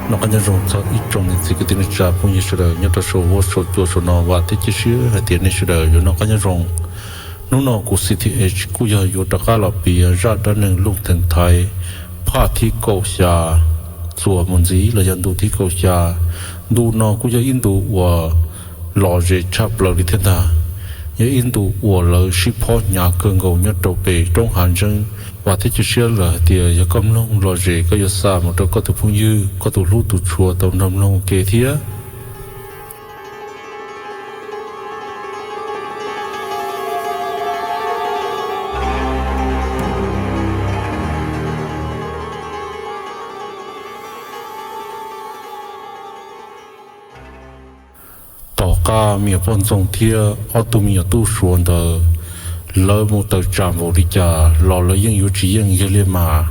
Noj qab nyob zoo txog ib tsoom niam txiv kwv tij neej tsa phooj ywg sawv daws nyob rau saum huab saum cua saum no, vam thiab cia siab hais tias nej sawv daws yuav noj qab nyob zoo. Hnub no kuv C T H kuj yog yuav rov qab los piav zaj dab neeg Looj Theem Thaiv phaj thib kaum xya, txuas mus ntxiv los yog ntu thib kaum xya. Ntu no kuj yog ib ntu uas lom zem tshaj plaws li thiab ntag. Yog ib ntu uas lawv sib phob hnyav kawg nkaus nyob rau pem roob Hav Ntseeb. Vam thiab cia siab lawm hais tias yog koj mloog lom zem koj yuav xa mus rau koj tus phooj ywg, koj tus hlub tus tshua tau nrog mloog ua ke thiab. Tom qab me nyuam poj ntxoog thiab ob tug me nyuam tub suav ntawd, lawv mus tawm tsam npaum li cas los lawv yeej yuav tsis yeej yawg Liaj Mas.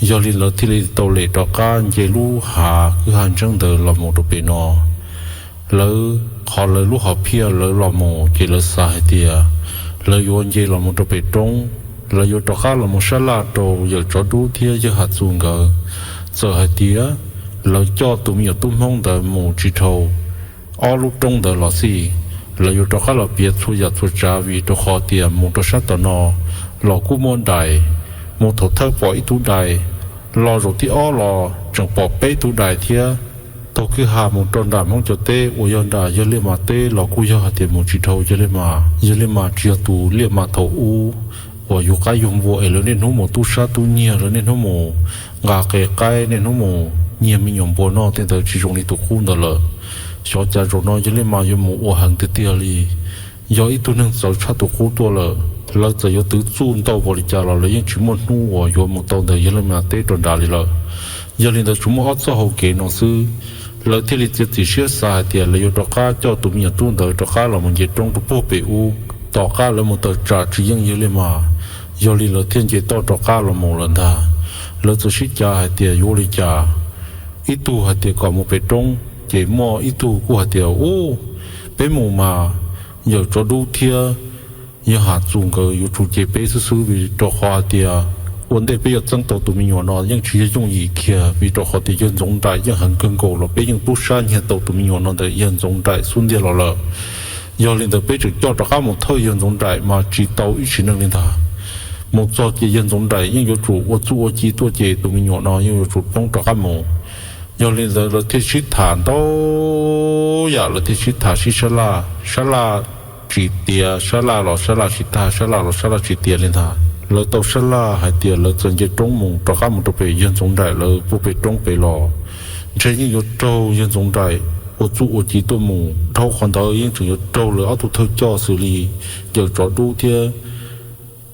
Yog li lawv thiaj li tau lem rov qab nce lub hav kwj ha ntseeb ntawd los mus rau pem no. Lawv qhov lawv lub hom phiaj lawv los mus ces lawv xav hais tias lawv yuav nce los mus rau pem roob, lawv yuav rov qab los mus sab laj rau yawm Tsov Dub thiab yawg Ham Txus nkawd. Txawm hais tias lawv coj tus me nyuam tub Hmoob ntawd mus tsis dhau ob lub roob ntawd los xij, lawv yuav rov qab los piav txhua yam txhua tsav vim rau qhov tias mus rau sab tom no los kuj muaj dais, mus thaum thawj pom ib tug dais, los zaum thib ob los tseem pom peb tug dais thiab. Taug kwj ha mus rau nram Hmoob cov teb uas yog nram yawg Liaj Mas teb los kuj yog hais tias mus tsis dhau yawg Liaj Mas. Yawg Liaj Mas tsis yog tus Liaj Mas thaum ub uas yug qaib yug npua es lawv niaj hnub mus tub sab tub nyiag, lawv niaj hnub mus nqa qe qaib, niaj hnub mus nyiag me nyuam npua noj tej ntawd tsis zoo li tus qub ntawd lawm. Xyov cas zaum no yawg Liaj Mas yuav mus ua heev tiag tiag li, yog ib tug neeg txawv tshaj tus qub tuaj lawm. Lawv txawm yuav twv txuj ntau npaum li cas los lawv yeej tsis muaj hnub uas yuav mus tau ntawm yawg Liaj Mas teb rau nrad li lawm. Yog li ntawd tsuas muaj ob txoj hau kev no xwb. Lawv thiaj li txiav txim siab xav hais tias lawv yuav rov qab coj tus me nyuam tub ntawd rov qab los mus nce roob rau puag pem ub, tom qab lawv mus tawm tsam tsis yeej yawg Liaj Mas. Yog li lawv thiaj nce toj rov qab los mus lawm ntag. Lawv txawm sib cav hais tias yuav ua li cas, ib tug hais tias kom mus pem roob, ces muaj ib tug kuj hais tias, Ub, peb mus mas yawm Tsov Dub thiab yawg Ham Txus nkawd yuav tsum cem peb xwb xwb, vim rau qhov hais tias ua ntej peb yuav txeeb tau tus me nyuam no yeej tsis yog yooj yim kiag, vim rau qhov tias yawg Ntxoov Nraim yeej heev kawg nkaus los peb yeej tub sab nyiag tau tus me nyuam no ntawm yawg Ntxoov Nraim xub ntiag los lawm. Yog li ntawd peb tseem coj rov qab mus thawj yawg Ntxoov Nraim mas tsis tau ib sim neej li ntag. Mus txog ces yawg Ntxoov Nraim yeej yuav tsum ua txuj ua ci tuaj ces tus me nyuam no yeej yuav tsum poob rov qab mus. Yog li ntawd lawv thiaj sib tham ntau yam, lawv thiaj sib tham sib sab laj, sab laj tsis tiav, sab laj los sab laj tsis tag, sab laj los sab laj tsis tiav li ntag. Lawv tau sab laj hais tias lawv txawm nce roob mus rov qab mus rau pem yawg Ntxoov Nraim lawv puag pem roob pem los, ntshe yeej yuav raug yawg Ntxoov Nraim ua txuj ua ci tuaj mus, dhau qhov ntawd yeej tseem yuav raug lawv ob tug thawj coj xws li yawm Tsov Dub thiab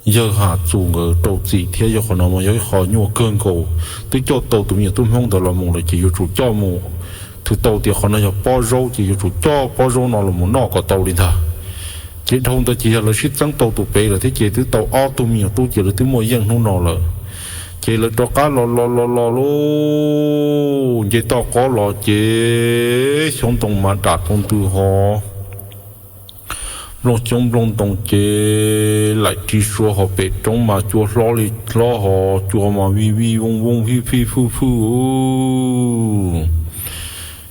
yawg Ham Txus nkawd rau txim thiab. Yog qhov no mas yog ib qho nyuaj kawg nkaus, twb coj tau tus me nyuam tub Hmoob ntawd los mus lawm ces yuav tsum coj mus, twb tau tias qhov no yog pob zaub ces yuav tsum coj pob zaub no los mus noj kom tau li ntag. Ces dhau ntawd ces yog lawv sib txeeb tau tus pem lawm thiab ces twb tau ob tug me nyuam tub ces lawv twb muaj yeej hnub no lawm. Ces lawv rov qab los los los los lub nce toj qab los ces xyoob ntoo mas dam tau ntws ho, nplooj xyoob nplooj ntoo ces laim ris sua ho, pem roob mas cua hlob li hlob ho, cua mas vij vij vooj vooj fij fij fwj fwj.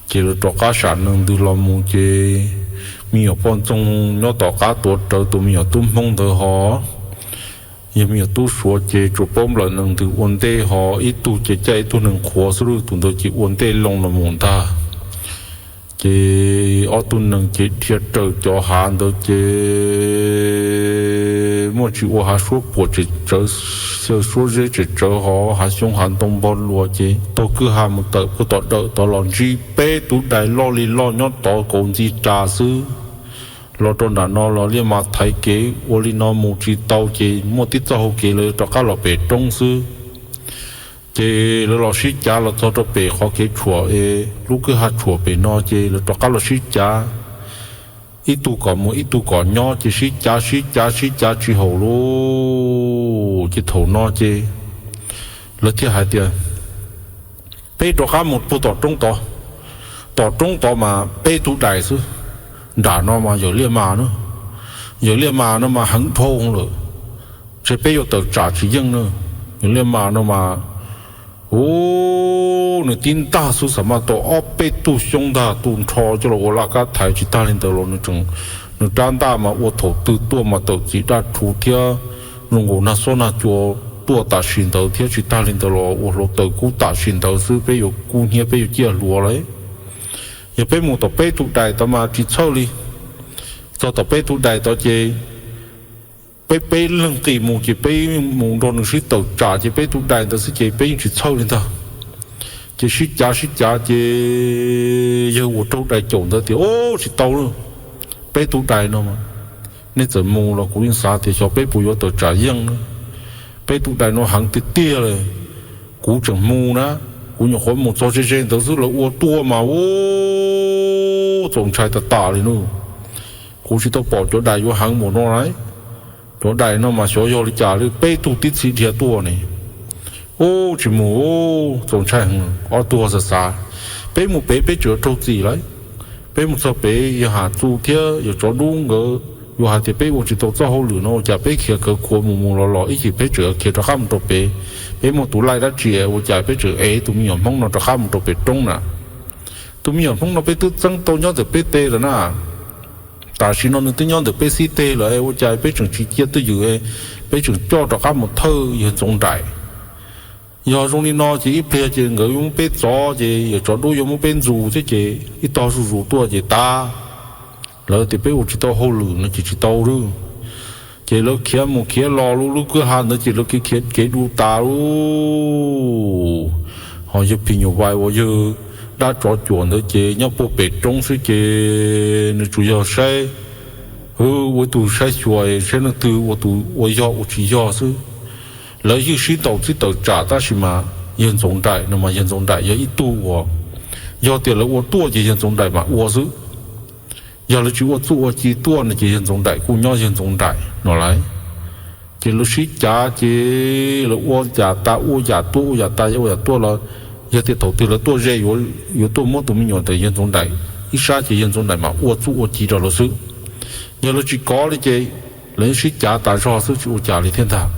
Ces lawv rov qab sam nees ntws los mus ces me nyuam poj ntxoog nyob tom qab tuav rawv tus me nyuam tub Hmoob ntawd ho, yog me nyuam tub Suav ces tsuas paub nplawm nees ntws ua ntej ho, ib tug ces caij ib tug nees qhuav xwb, tus ntawd ces ua ntej loo los mus ntag. Ces ob tug nees ces dhia raws cov hav ntawd ces muaj tsis ua hav suab puam tseem tsawv, xyaw suab zeb tseem tsawv ho, hav xyoob hav ntoo npog luas ces taug kwj ha mus tawm puag tom dawm tod los ntsib peb tug dais loj li loj nyob tod kauv ntxi ras xwb. Los rau nram no los Liaj Mas thaiv kev ua li no mus tsis tau ces muaj tib txoj hau kev lawv rov qab los pem roob xwb. Ces lawv los sib cav los txog rau pem qhov kev tshuam es lub kwj ha tshuam pem no ces lawv rov qab los sib cav, ib tug kom mus ib tug kom nyob ces sib cav sib cav sib cav tsis haum lauj. Ces thaum no ces lawv thiaj hais tias, peb rov qab mus puag tom roob tod, tom roob tod mas peb tug dais xwb, nram no mas yawm Liaj Mas na, yawm Liaj Mas no mas heev dhau lawm, ntshe peb yuav tawm tsam tsis yeej na. Yawm Liaj Mas no mas Ub, nws tib ntaj xwb xav mas tau ob peb tug xyoob ntag tu nrho coj los ua laj kab thaiv. Tsis tag li ntawd los nws rab ntaj mas ua thaum twg tuaj mas tawm txim daj rhuv thiab zoo nkaus nag xob nag cua tuaj tam sim ntawd thiab. Tsis tag li ntawd los ua hluav taws kub tam sim ntawd xwb, peb yuav kub hnyiab peb yuav ciaj hluas lawm. Yog peb mus tom peb tug dais tod mas tsis txhawj li. Txog tom peb tug dais tod ces peb peb leeg nqis mus ces peb mus nrog nws sib tawm tsam ces peb tug dais ntawd xwb ces peb yeej tsis txhawj li ntag. Ces sib cav sib cav ces yawg uas raug dais caum ntawd tias, Ub, tsis tau lawm, peb tug dais no nej txawm mus los kuv yeej xav tias xyov peb puas yuav tawm tsam yeej na. Peb tug dais no heev tiag tiag li. Kuv tseem mus na, kuv nyuam qhuav mus txog ze ze ntawd xwb lawv ua tuaj mas ub, txaus ntshai tas tas li nawb. Kuv tsis tau pom cov dais yuav heev npaum no lauj. Cov dais no mas xyov yog li cas li, peb tug tib txhij dhia tuaj ne. Ub, tsis mus, txaus ntshai heev. Ob tug xav xav, peb mus pem peb tseem yuav raug txim lauj. Peb mus txog pem yawg Ham Txus thiab yawg Tsov Dub nkawd yuav hais tias peb ua tsis tau txoj hauj lwm no ua cas peb khiav khawv khuav mus mus los los ib chim peb tseem khiav rov qab mus rau pem. Peb muaj tus laij dab tsi ua cas peb tseem ev tus me nyuam Hmoob no rov qab mus rau pem roob na. Tus me nyuam Hmoob no peb twb txeeb tau nyob ntawm peb teb lawm na. Tam sim no nws twb nyob ntawm peb xib teg lawm ua cas peb tseem tsis cia twj ywm, peb tseem coj rov qab mus thawj yawg Ntxoov Nraim. Yog zoo li no ces ib pliag ces nkawd yuav muab peb txov ces yawg Tsov Dub yuav muab peb ntxus thiab ces ib tog zuj zus tuaj ces tas. Lawv tias peb ua tsis tau hauj lwm no ces tsis tau lawm. Ces lawv khiav mus khiav los lub lub kwj ha ntawd ces lawv khiav khiav kev dua tas lawm. Ho yawg Phim Nyuj Vais uas yawg dab tsov cuam ntawd ces nyob puag pem roob xwb ces nws tsuas yog saib, ua ib tug saib xyuas saib leej twg ua tus ua yog ua tsis yog xwb. Lawv yeej sib ntaus sib tawm tsam tab sis mas yawg Ntxoov Nraim no mas yawg Ntxoov Nraim yog ib tug uas yog tias lawv ua tuaj ces yawg Ntxoov Nraim mam ua xwb. Yog lawv tsis ua txuj ua ci tuaj no ces yawg Ntxoov Nraim kuj nyob yawg Ntxoov Nraim no lauj. Ces lawv sib cav ces lawv ua yam tas ua yam tuaj ua yam tas ua yam tuaj los yog tias thaum twg lawv tuaj ze yuav tuaj muab tus me nyuam ntawm yawg Ntxoov Nraim ib sab ces yawg Ntxoov Nraim mam ua txuj ua ci rau lawv xwb. Yog lawv tsis kov li ces lawv yeej sib cav tas zog xwb tsis ua cas li thiab ntag.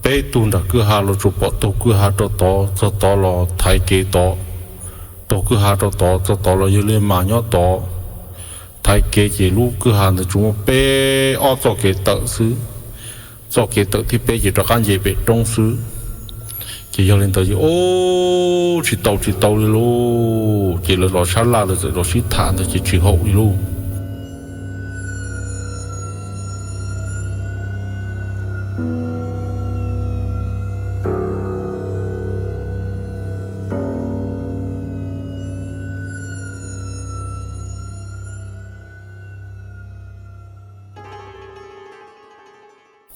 Peb tug nram kwj ha los tsuas pom taug kwj ha rau tod txog tod los thaiv kev tod, taug kwj ha rau tod txog tod los yawg Liaj Mas nyob tod thaiv kev ces lub kwj ha ntawd tsuas muaj peb ob txoj kev tawm xwb. Txoj kev tawm thib peb ces rov qab nce pem roob xwb. Ces yog li ntawd ces ub, tsis tau tsis tau li lauj. Ces lawv los sab laj lawv txawm los sib tham ntawd ces tsis haum li lauj.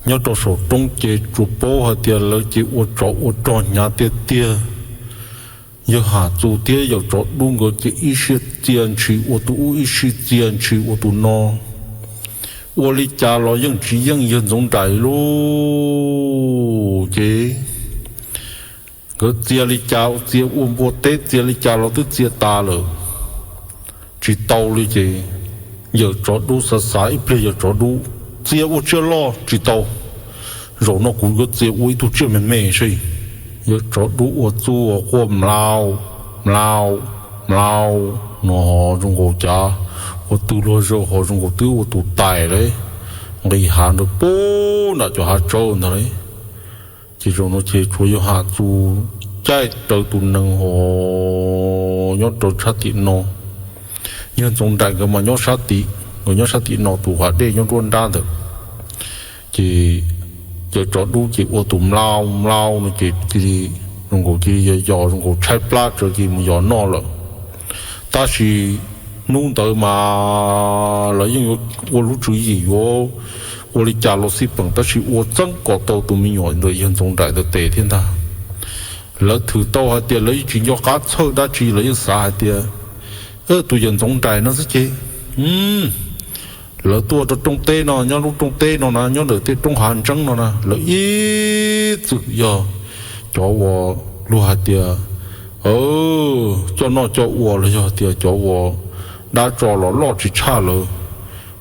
Nyob rau saum roob ces tsuas paub hais tias lawv ces ua tsov ua rog hnyav tiag tiag. Yawg Ham Txus thiab yawg Tsov Dub nkawd ces ib siab txia ntshis ua tus ub ib siab txia ntshis ua tus no. Ua li cas los yeej tsis yeej yawg Ntxoov Nraim lauj. Ces nkawd txia li cas txia ua npua teb txia li cas los twb txia tas lawm, tsis tau li ces yawg Tsov Dub xav xav ib pliag yawg Tsov Dub txia ua tsiaj loj tsis tau, zaum no kuv yuav txia ua ib tug tsiaj me me seb. Yawg Tsov Dub ua txuj ua quaj mlaus mlaus mlaus no ho zoo nkaus cas, ua twg luag zaum ho zoo nkaus twb ua tus tais lawm, nqis hav ntawd pub nram cov hav tsawb ntag lawm. Ces zaum no ces tshuav yawg Ham Txus caij raws tus nees ho nyob rau sab tim no. Yawg Ntxoov Nraim nkawd mas nyob sab tim, nkawd nyob sab tim no tus hav dej nyob nruab nrab ntawd. Ces yawg Tsov Dub ces ua tus mlaus mlaus no ces cia li zoo nkaus cia li yos yos zoo nkaus tshaib plab tsawv ces mus yos noj lawm. Tab sis hnub ntawd mas lawv yeej yuav ua lub tswv yim yuav ua li cas los xij peem tab sis ua txeeb kom tau tus me nyuam ntawm yawg Ntxoov Nraim ntawd tes thiab ntag. Lawv thwm tau hais tias lawv yeej tsis nco qab txhawj dab tsi, lawv yeej xav hais tias tus yawg Ntxoov Nraim no xwb ces lawv tuaj rau rooj teb no, nyob lub rooj teb no na, nyob ntawm tej roob hav ntseeb no na, lawv ib txwm yog cov uas luag hais tias coj noj coj ua los yog tias cov uas dab tsov los loj tsis tshaj lawv,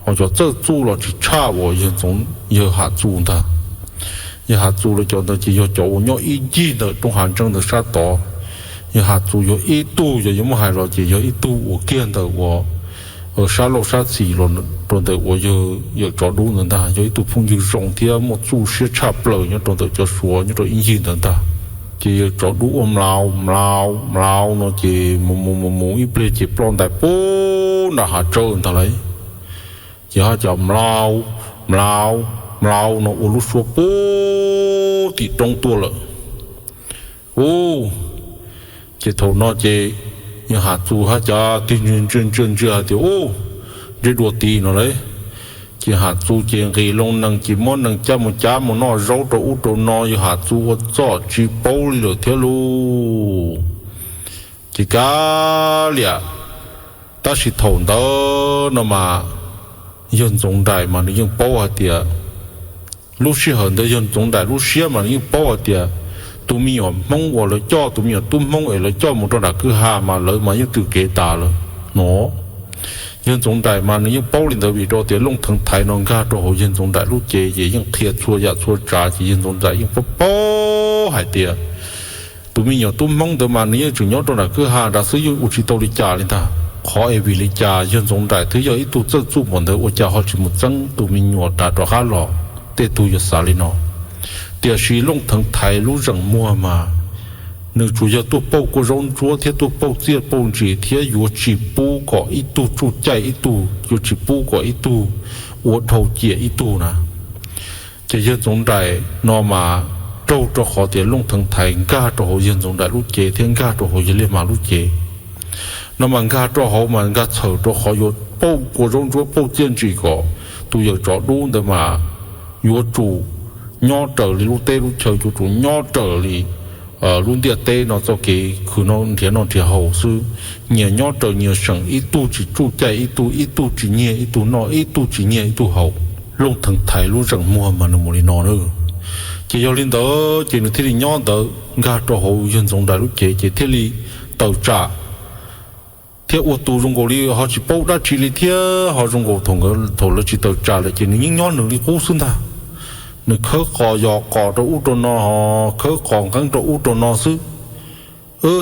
ho cov txawj txuj los tsis tshaj uas yawg Ntxoov, yawg Ham Txus ntag. Yawg Has Txus lawv cov ntawd ces yog cov uas nyob ib ncig ntawm roob hav ntseej ntawd sab tod. Yawg Has Txus yog ib tug, yog yuav muab hais los ces yog ib tug uas kiag ntawm uas sab laug sab xis los rau ntawm uas yawg Yawm Tsov Dub ntawd ntag, yog ib tug phooj ywg zoo thiab muaj txuj siab tshaj plaws nyob rau ntawm cov Suav nyob rau ib ncig ntawd ntag. Ces Yawg Tsov Dub ua mlaus mlaus mlaus no ces mus mus mus mus ib pliag ces ploj ntais puag nram hav tsawb ntag lauj. Ces ho cov mlaus mlaus mlaus no ua lub suab puag tim roob tuaj lawm. Ub, ces thaum no ces Yawg Has Txus haj cav tig ntsia ntsia ntsia hais tias, Ub, ntsej dua tid no lauj. Ces Has Txus ces nqis loo nees ces muab nees coj mus cav mus noj zaub rau ub rau no, Yawg Has Txus ua txoj tsis paub li lawm thiab lauj. Ces kav liam, tab sis thaum ntawd no mas Yawg Ntxoov Nraim mas nws yeej paub hais tias, lub sij hawm ntawd Yawg Ntxoov Nraim lub siab mas nws yeej paub hais tias tus me nyuam Hmoob uas lawv coj, tus me nyuam tub Hmoob es lawv coj mus rau nram kwj ha mas lawv mas yeej tws kev tas lawm no. Yawg Ntxoov Nraim mas nws yeej paub li ntawd vim rau tias Looj Theev Thaiv no nkag rau hauv Yawg Ntxoov Nraim lub cev ces yeej qhia txhua yam txhua tsav ces Yawg Ntxoov Nraim yeej paub paub hais tias tus me nyuam tub Hmoob ntawd mas nws yeej tseem nyob rau nram kwj ha nrad xwb, yeej ua tsis tau li cas li ntag. Qhov es vim li cas Yawg Ntxoov Nraim twb yog ib tug txawj txuj npaum ntawd ua cas ho tsis mus txeeb tus me nyuam rov rov qab los? Tej tug yuav xav li no. Tiam sis Looj Theev Thaiv lub zeem muag mas nws tsuas yog tuaj pauj kua zaub ntsuab thiab tuaj pauj txiaj pauj ntsim thiab yuav tsis pub kom ib tug tsuj caij ib tug, yuav tsis pub kom ib tug ua dhau ciam ib tug na. Ces Yawg Ntxoov Nraim no mas raug rau qhov tias Looj Theev Thaiv nkag rau hauv Yawg Ntxoov Nraim lub cev thiab nkag rau hauv Yawg Liaj Hma lub cev. No mas nkag rau hauv mas nkag txhawm rau qhov yuav pauj kua zaub ntsuab pauj txiaj ntsim kom tus Yawm Tsov Dub ntawd mas yuav tsum nyob raws li lub teb lub chaw, yuav tsum nyob raws li lub ntiaj teb no txoj kev khwv noj nrhiav noj nrhiav haus xwb. Nyias nyob raws nyias seem, ib tug tsis tsuj caij ib tug, ib tug tsis nyiag ib tug noj, ib tug tsis nyiag ib tug haus. Looj Theev Thaiv lub zeem muag mas nws mus li no na. Ces yog li ntawd ces nws thiaj li nyob ntawd nkag rau hauv Yawg Ntxoov Nraim lub cev ces thiaj li tawm tsam thiab ua tus zoo nkaus li ho tsis paub dab tsi li thiab ho zoo nkaus thaum lawv tsis tawm tsam lawm ces nws yeej nyob nws li qub xwb ntag. Nws khawb qos yos qos rau ub rau no ho khawb qos nqeeb rau ub rau no xwb.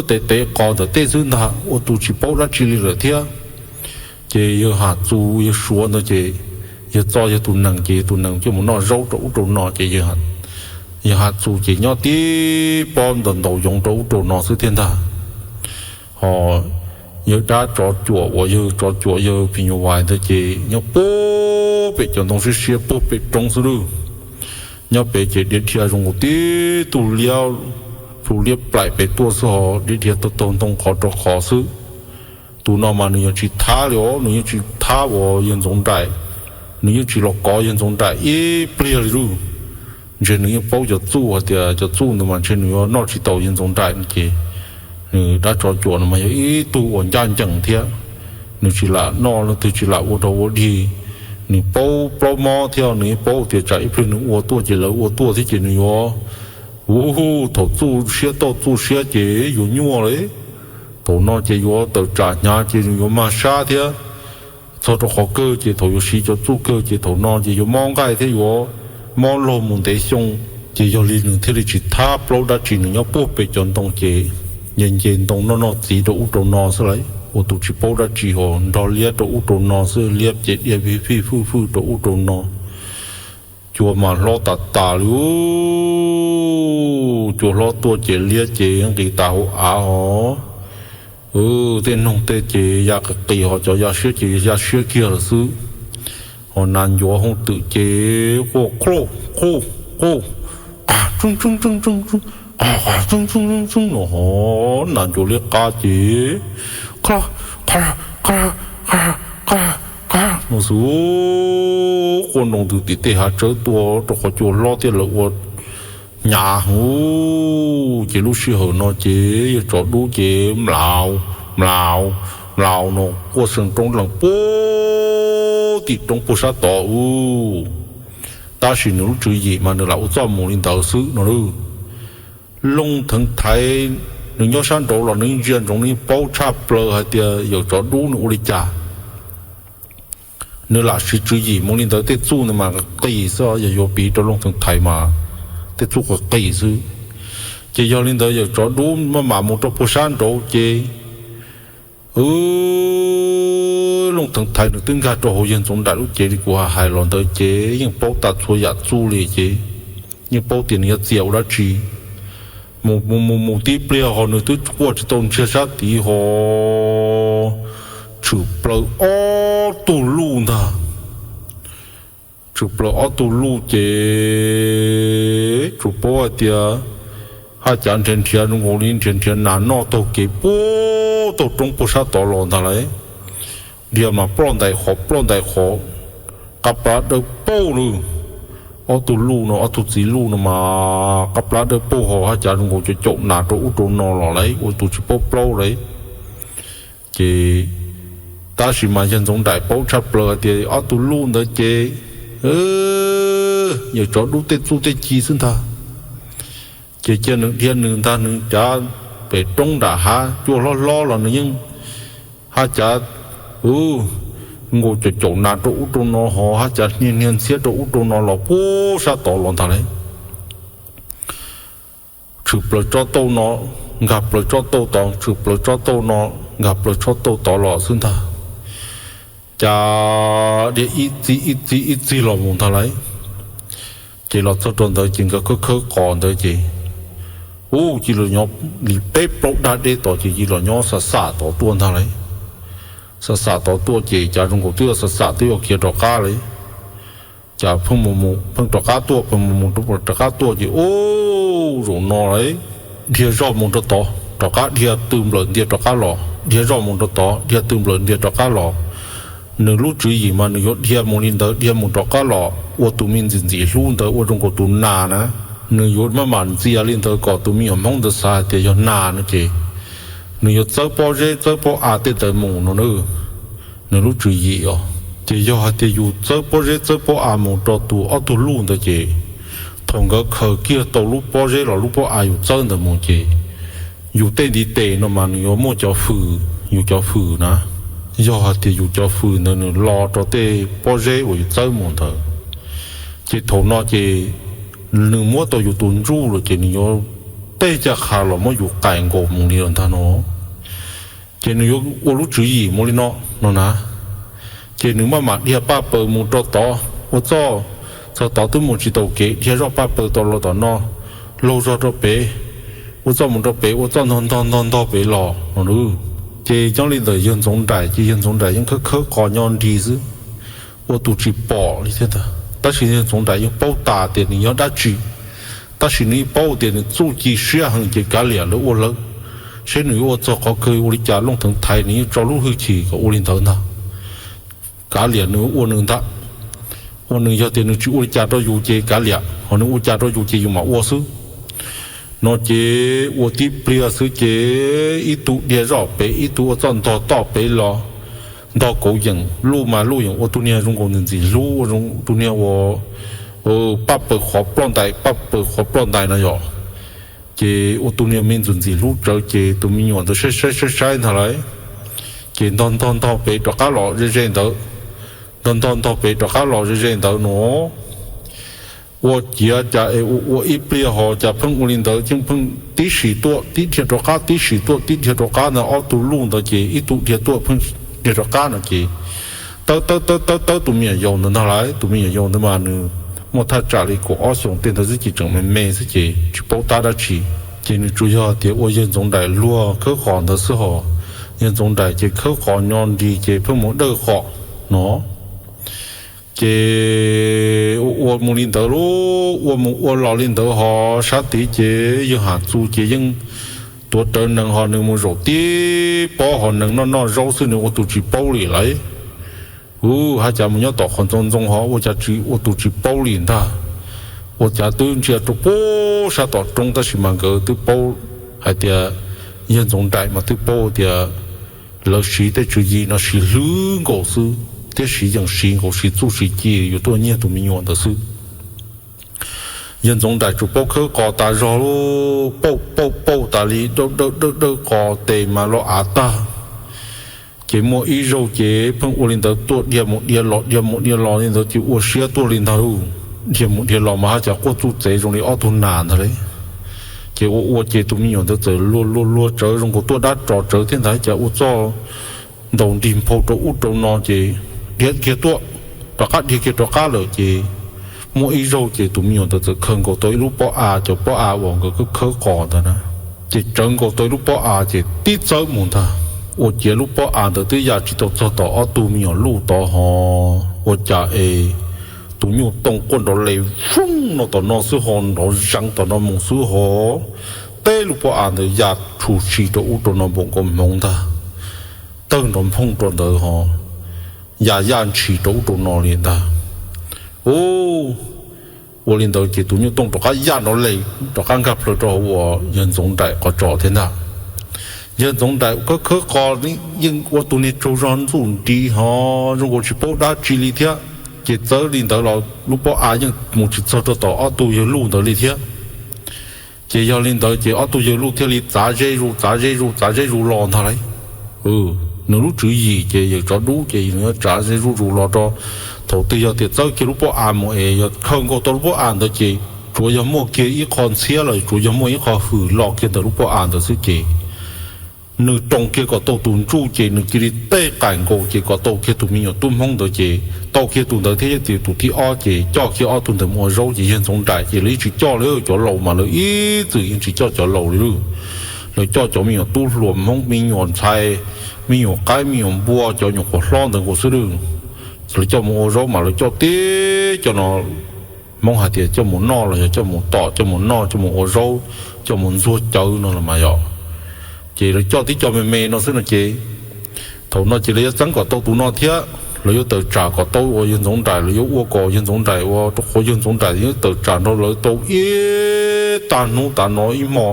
Tev tev qos ntawm tej xwb ntag, ua tus tsis paub dab tsi li lawm thiab. Ces Yawg Has Txus Yawg Suav ntawd ces yawg txo yawg tus nees ces yawg tus nees coj mus noj zaub rau ub rau no ces Yawg Has Txus ces nyob tib pob ntaus ntaus yoov rau ub rau no xwb thiab ntag. Ho yawg dab Tsov Cuam uas yawg Tsov Cuam yawg phim nyuj vais ntawd ces nyob puag pem cov ntoo siab siab puag pem roob xwb lauj. Nyob pem ces dhia dhia zoo nkaus tib tug liab, plhu liab plaim pem tuaj xwb ho dhia dhia taug taug ntoo qhov rau qhov xwb. Tus no mas nws yeej tsis thab li os, nws yeej tsis thab uas Yawg Ntxoov Nraim, nws yeej tsis los kov Yawg Ntxoov Nraim ib pliag li lauj. Ntshe nws yeej paub cov txuj hais tias cov txuj ntawd mas ntshe nws yuav noj tsis tau Yawg Ntxoov Nraim no ces nws dab Tsov Cuam no mas yog ib tug uas ncaj ncees thiab, nws tsis lam noj leej twg tsis lam ua rau ua dig. Nws paub plaub mob thiab nws yeej paub tias tsam ib pliag nws ua tuaj ces lawv ua tuaj thiab ces nws yuav, u, thaum txuj siab toj txuj siab ces yuav nyuaj li. Thaum no ces yuav tawm tsam hnyav ces nws yuav mag sab thiab. Txog rau qhov kawg ces thaum yuav siv cov txuj kawg ces thaum no ces yuav mob nqaij thiab yuav mob laug mus ntev xyoo. Ces yog li nws thiaj li tsis thab plaub dab tsi, nws nyob puag pem cov ntoo ces nce nce ntoo noj noj txiv rau ub rau no xwb lauj. Ua tus tsis paub dab tsi ho nrog liab rau ub rau no xwb, liab ces dhia fij fwj fwj rau ub rau no. Cua mas hlob tas tas li, cua hlob tuaj ces liab ces nqis tas hauv av ho. Tej noog tej ces ya qis qis ho cov ya siab ces ya siab kiag lawm xwb. Ho nas ncuav hooj twm ces quaj qhuj qhuj qhuj, qas tseeb tseeb tseeb tseeb, qas tseeb tseeb tseeb tseeb no ho nas ncuav liab qab ces qas qas qas qas qas qas no xwb. Quaj nroo ntws tim tej hav tsawb tuaj rau qhov cua hlob thiab lawv ua hnyav heev. Ces lub sij hawm no ces yawg Tsov Dub ces mlaus mlaus mlaus no quaj seev roob lees puag tim roob puag sab tod ub. Tab sis nws lub tswv yim mas nws lam ua txoj mus li ntawd xwb no lauj. Looj Theev Thaiv nws nyob sab nraud los nws yeej ntsia ntsoov, nws yeej paub tshaj plaws hais tias yawg Tsov Dub nws ua li cas. Nws lam siv tswv yim mus li ntawd, tej txuj ntawd mas qis xwb, yog yuav piv rau Looj Theev Thaiv mas tej txuj qis qis xwb. Ces yog li ntawd yawm tsov dub maj mam mus rau puag sab nraud ces, Looj Theev Thaiv nws twb nkag rau hauv Yawg Ntxoov Nraim lub cev li kuv hais los ntawd ces yeej paub tas txhua yam txuj li ces yeej paub tias nws yuav txias ua dab tsi. Mus mus mus mus tib pliag ho nws twb quaj tsis tau ntsiag sab tid ho tshwm plaws ob tug luj ntag. Tshwm plaws ob tug luj ces tsuas paub hais tias haj cav nrhiav nrhiav zoo nkaus li nrhiav nrhiav nas noj taug kev puag taug roob puag sab tod los ntag lauj. Dhia mas ploj ntais qhov ploj ntais qhov, qab plab dawb paug lawm. Ob tug luj no ob tug txiv luj no mas qab plab dawb paug ho haj cav zoo nkaus caum caum nas rau ub rau no los lauj, ua tus tsis paub plaub lauj. Ces tab sis mas Yawg Ntxoov Nraim paub tshaj plaws hais tias ob tug luj ntawd ces yawm tsov dub tej txuj tej ci xwb ntag. Ces cia nws dhia nws ntag, nws cav pem roob nram hav cua hlob hlob los nws yeej haj cav nkaus caum caum nas rau ub rau no ho haj cav hnia hnia ntxhiab rau ub rau no los puag sab tod los ntag lauj. Tshwm plaws tsob tauj no, nkag plaws tsob tauj tod, tshwm plaws tsob tauj no, nkag plaws tsob tauj tod los xwb ntag. Cas dhia ib txig ib txig ib txig los mus ntag lauj. Ces los txog rau ntawd ces nkawd khawb khawb qos ntawd ces, ub, cia li nyob li peb plaub daj deb tod ces cia li los nyob xam xam tod tuaj ntag lauj. Xam xam tod tuaj ces cas zoo nkaus twb yuav xam xam twb yuav khiav rov qab lauj. Cas pheej mus mus pheej rov qab tuaj, pheej mus mus rov qab tuaj ces, ub, zaum no lauj, dhia zoj mus rau tod, rov qab dhia tw nplawm ntia rov qab los, dhia zoj mus rau tod, dhia tw nplawm ntia rov qab los. Nws lub tswv yim mas nws yuav dhia mus li ntawd, dhia mus rov qab los ua tus me ntxim ntxim hlub ntawd ua zoo nkaus tus nas na. Nws yuav maj mam ntxias li ntawd kom tus me nyuam Hmoob ntawd xav hais tias yog nas no ces nws yuav txawb pob zeb txawb pob av tej ntawd mus no na. Nws lub tswv yim os, ces yog hais tias yus txawb pob zeb txawb pob av mus rau tus ob tug luj ntawd ces thaum nkawd khaws kiag tau lub pob zeb los lub pob av yus txawb ntawd mus ces yus tej ntiv tes no mas nws yuav muaj cov fws, yus cov fws na. Yog hais tias yus cov fws ntawd nws lo rau tej pob zeb uas yus txawb mus ntawd ces thaum no ces nws muab tau yus tus ntsuj lawm ces nws yuav tej ncaj qha los muab yus qaim nkaus mus li los ntag no. Ces nws yuav ua lub tswv yim mus li no no na. Ces nws maj mam dhia paj paws mus rau tod ua txoj, txog tod twb mus tsis taus kev dhia zoj paj paws tod los tom no, laug zog rau pem, ua txoj mus rau pem ua txoj ntog ntog ntog ntog pem los no lauj. Ces nyob li ntawm Yawg Ntxoov Nraim ces Yawg Ntxoov Nraim yeej khawb khawb qos nyo nrig xwb, ua tus tsis pom li thiab ntag. Tab sis Yawg Ntxoov Nraim yeej paub tas tias nws yog dab tsi, tab sis nws yeej paub tias nws txuj ci siab heev ces kav liam lawv ua lawv, seb nws yuav ua txog qhov kawg ua li cas Looj Theev Thaiv nws yeej tso lub hwj chim kom ua li ntawd ntag. Kav liam nws ua nws ntag, ua nws yog tias nws tsis ua li cas rau yus ces kav liam, ho nws ua cas rau yus ces yus mam ua xwb. No ces ua tib pliag xwb ces ib tug dhia zoj pem ib tug ua txoj ntog toj pem los, ntog kauv yeem luj mas luj yeem ua tus niag zoo nkaus ntxim ntxim hlub, ua tus niag uas paj paws qhov ploj ntais paj paws qhov ploj ntais no yom. Ces ua tus niag me ntxim ntxim hlub tsawv ces tus me nyuam ntawd saib saib saib saib ntag lauj. Ces ntog ntog ntog pem rov qab los ze ze ntawd, ntog ntog ntog pem rov qab los ze ze ntawd no. Ua ciav cas es ua ua ib pliag ho cas pheej ua li ntawd, yeej pheej tib si tuaj tib dhia rov qab, tib si tuaj tib dhia rov qab ntag. Ob tug luj ntawd ces ib tug dhia tuaj pheej dhia rov qab no ces tawb tawb tawb tawb tawb tus me nyuam yaus ntawd ntag lauj. Tus me nyuam yaus ntawd mas nws muaj thaj tsam li kaum ob xyoos tej ntawd xwb ces tseem me me xwb ces tsis paub tab dab tsi. Ces nws tsuas yog tias ua Yawg Ntxoov Nraim luag khawb qos ntawd xwb hos. Yawg Ntxoov Nraim ces khawb qos nyo nrig ces pheej mus dawj qos no. Ces ua ua mus li ntawd lauj, ua mus ua los li ntawd ho sab tid ces Yawg Ham Txus ces yeej tuav rawv nees ho nws mus zaum tib pob ho nees noj noj zaub xwb, nws ua tus tsis paub li lauj. Ub, haj cas mus nyob tom qhov ntxoov ntxoo ho ua cas tsis ua tus tsis paub li ntag. Ua cas twb ntsia rau puag sab tom roob tab sis mas nkawd twb paub hais tias Yawg Ntxoov Nraim mas twb paub tias lawv siv tej tswv yim no siv hlwb nkaus xwb thiab siv yeej siv nkaus siv txuj siv ci yuav tuaj nyiag tus me nyuam ntawd xwb. Yawg Ntxoov Nraim tsuas paub khawb qos tas zog, pauj pauj pauj tas li, dawj dawj dawj dawj qos tes mas los av tag. Ces muaj ib zaug ces pheej ua li ntawd tuaj dhia mus dhia los dhia mus dhia los li ntawd ces ua siab tuaj li ntag lauj. Dhia mus dhia los mas haj cas quaj txuj txev zoo li ob tug nas ntag li. Ces ua ua ces tus me nyuam ntawd txawm luag luag luag tsawv zoo nkaus tuaj dab ros tsawv thiab ntag, cas ua txuj ntaus nrig nphau rau ub rau no ces dhia kiag tuaj, rov qab dhia kiag rov qab lawm ces muaj ib zaug ces tus me nyuam ntawd txawm khaws nkaus tau ib lub pob av, cov pob av uas nkawd khawb khawb qos ntawd na. Ces tsawv nkaus tau ib lub pob av ces tib txawb mus ntag, ua ciav lub pob av ntawd twb ya tsis tau txog tom ob tug me nyuam luj tod ho, ua cas es tus nyuj tooj quaj nrov les voog no tom no xwb ho, nrov zeev tom no mus xwb ho, teb lub pob av ntawd ya tshum si rau ub rau no npaum nkaus hmoov ntag, tawg nrov nphooj rau ntawd ho, ya yaj ntshis rau ub rau no li ntag. Ua li ntawd ces tus nyuj tooj rov qab ya nrov les rov qab nkag plaws rau hauv uas yawg Ntxoov Nraim qhov tso thiab ntag. Yawg Ntxoov Nraim khawb khawb qos yeej ua tus niag tsaug zog ntxuj nrig ho, zoo nkaus tsis paub dab tsi li thiab. Ces txawb li ntawd los lub pob av yeej mus tsis txog rau tom ob tug yawg luj ntawd li thiab. Ces yog li ntawd ces ob tug yawg luj thiaj li txav ze zus txav ze zus txav ze zus los ntag lauj. Nws lub tswv yim ces yawm tsov dub ces nws yuav txav ze zuj zus los rau, thaum twg yog tias txawb kiag lub pob av mus es yog khaws nkaus tau lub pob av ntawd ces tsuas yog muaj kiag ib qho ntxhiab los tsuas yog muaj ib qho hwm los kiag ntawm lub pob av ntawd xwb ces nws roos kiag kom tau tus ntsuj ces nws cia li tej qaim nkaus ces kom tau kiag tus me nyuam tub hmoob ntawd ces tau kiag tus ntawd thiab, yog tias tus thib ob ces coj kiag ob tug ntawd mus ua zaub ces yawg Ntxoov Nraim ces lawv yeej tsis coj li, cov laus mas lawv ib txwm yeej tsis coj cov laus li lauj. Lawv coj cov me nyuam tub hluas hmoob, me nyuam ntxhais, me nyuam qaib me nyuam npua, cov nyuam qhuav hlob ntawd nkaus xwb lauj. Lawv coj mus ua zaub mas lawv coj tib co no, hmoob hais tias coj mus noj los yog coj mus tom, coj mus noj, coj mus ua zaub, coj mus ntxuag cawv no los mas yog. Ces lawv coj tib co me me no xwb no ces thaum no ces lawv yuav txeeb kom tau tus no thiab, lawv yuav tawm tsam kom tau uas yawg Ntxoov Nraim, lawv yuav ua kom yawg Ntxoov Nraim ua rau qhov yawg Ntxoov Nraim yeej tawm tsam nrog lawv tau ib tag hnub tas no ib hmo,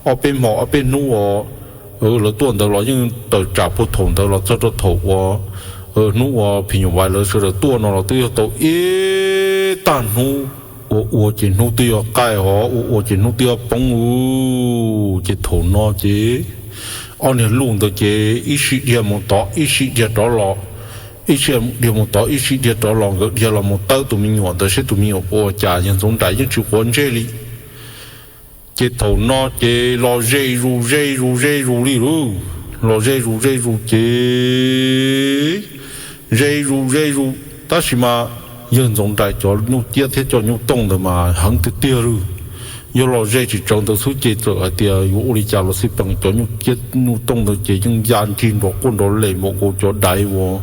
ob peb hmo ob peb hnub uas lawv tuaj ntawd los yeej tawm tsam puag thaum ntawd los txog rau thaum uas hnub uas phim nyuj vais lawv sawv daws tuaj no los twb yog tau ib tag hnub. Ua ua ces hnub twb yuav qaij hov, ua ua ces hnub twb yuav poob ub. Ces thaum no ces ob niag luj ntawd ces ib sij dhia mus tod ib sij dhia rov los, ib sij dhia mus tod ib sij dhia rov los, nkawd dhia los mus tawb tus me nyuam ntawd seb tus me nyuam puas ua cas, yawg Ntxoov Nraim yeej tsis quav ntsej li. Ces thaum no ces los ze zus ze zus ze zus li lauj, los ze zus ze zus ces ze zus ze zus, tab sis mas yawg Ntxoov Nraim cov nyuj ciab thiab cov nyuj tooj ntawd mas heev tiag tiag lauj. Yog los ze tsis tsawg ntawd xwb ces txawm hais tias yuav ua li cas los xij peem, cov nyuj ciab nyuj tooj ntawd ces yeej ya ncig nrov quaj nrov les npaum nkaus cov daiv uas